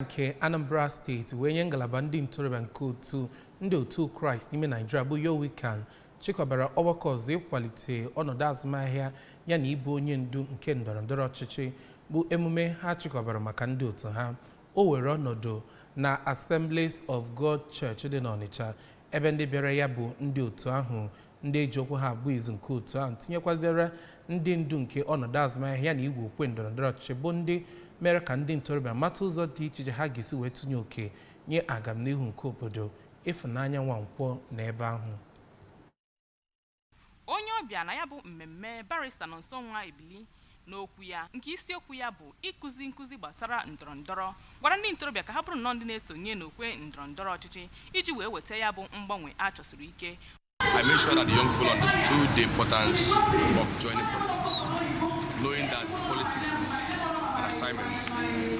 Nke Anambra Steeti wee nye ngalaba ndị ntorobịa nke otu ndị otu Kraịst n'ime Naịjirịa bụ YOWICAN chịkọbara ọgbakọ ọzọ ịkwalite ọnọdụ azụmahịa ya na ịbụ onye ndu nke ndọrọndọrọ ọchịchị, bụ emume ha chịkọbara maka ndị otu ha. O were ọnọdụ na Assemblies of God Church dị n'Ọnịcha, ebe ndị bịara ya bụ ndị otu ahụ, ndị eji okwu ha abụ izu nke otu ahụ, tinyekwazịara ndị ndu nke ọnọdụ azụmahịa ya na igwe okwe ndọrọndọrọ ọchịchị, bụ ndị mere ka ndị ntorobịa mata ụzọ dị iche iche ha ga-esi wee tụnye oke nye agamnihu nke obodo. Ịfụnanya Nwankwọ na ebe ahụ. Onye ọbịa na ya bụ mmemme, Barrister Nonso Nwa Ebili, n'okwu ya nke isiokwu ya bụ ịkụzi nkụzi gbasara ndọrọndọrọ, gwara ndị ntorobịa ka ha bụrụ nnọọ ndị na-esonye n'okwe ndọrọndọrọ ọchịchị iji wee weta ya bụ mgbanwe a chọsiri ike. I made sure that the young people understood the importance of joining politics, knowing that politics is an assignment,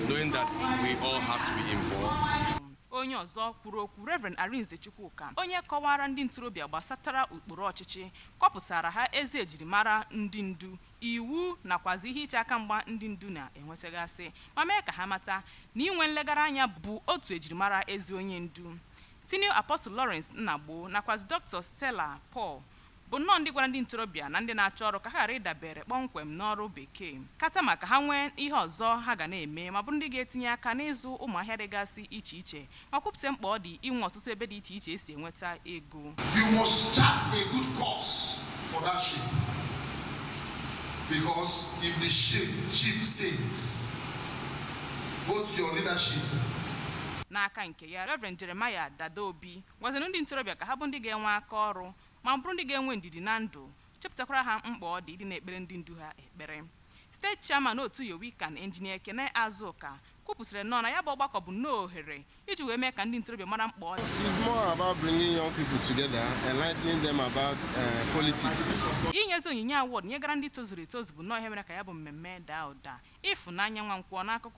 knowing that we all have to be involved. Onye ọzọ kwuru okwu, Reverend Arinze Chukwuka, onye kọwara ndị ntorobịa gbasatara ụkpụrụ ọchịchị, kọpụtara ha ezi ejirimara ndị ndu, iwu nakwazi ihe iche aka mgba ndị ndu na-enwetagasị, ma mee ka ha mata na inwe nlegara anya bụ otu ejirimara ezi onye ndu. Senior Apostle Lawrence Nnagbo nakwazi Dr. Stella Paul bụ nnọọ ndị gwara ndị ntorobịa na ndị na-achọ ọrụ ka ha ghara ịdabere kpọmkwem n'ọrụ bekee, kata maka ha nwee ihe ọzọ ha ga na-eme, ma bụrụ ndị ga-etinye aka n'ịzụ ụmụ ahịa dịgasị iche iche, ma kwupụta mkpa ọ dị inwe ọtụtụ ebe dị iche iche esi enweta ego. You must chart a good course for that ship. Because if the ship sinks, both your leadership N'aka nke ya, Reverend Jeremiah Dadobi gwaziri ndị ntorobịa ka ha bụ ndị ga-enwe aka ọrụ, ma bụrụ ndị ga-enwe ndidi na ndụ, chepụtakwara ha mkpa ọ dị ịdị na-ekpere ndị ndu ha ekpere. Steeti chairman otu YOWICAN, Engineer Ekene Azụka, kwupụtara nnọọ na ya bụ ọgbakọ bụ nnọọ ohere iji wee mee ka ndị ntorobịa mara mkpa ọ dị. It's more about bringing young people together, enlightening them about politics. Inyezi onyinye award nyegara ndị tozuru etozu bụ nnọọ ihe mere ka ya bụ mmemme daa ụda. Ịfụnanya Nwankwọ n'akụkọ.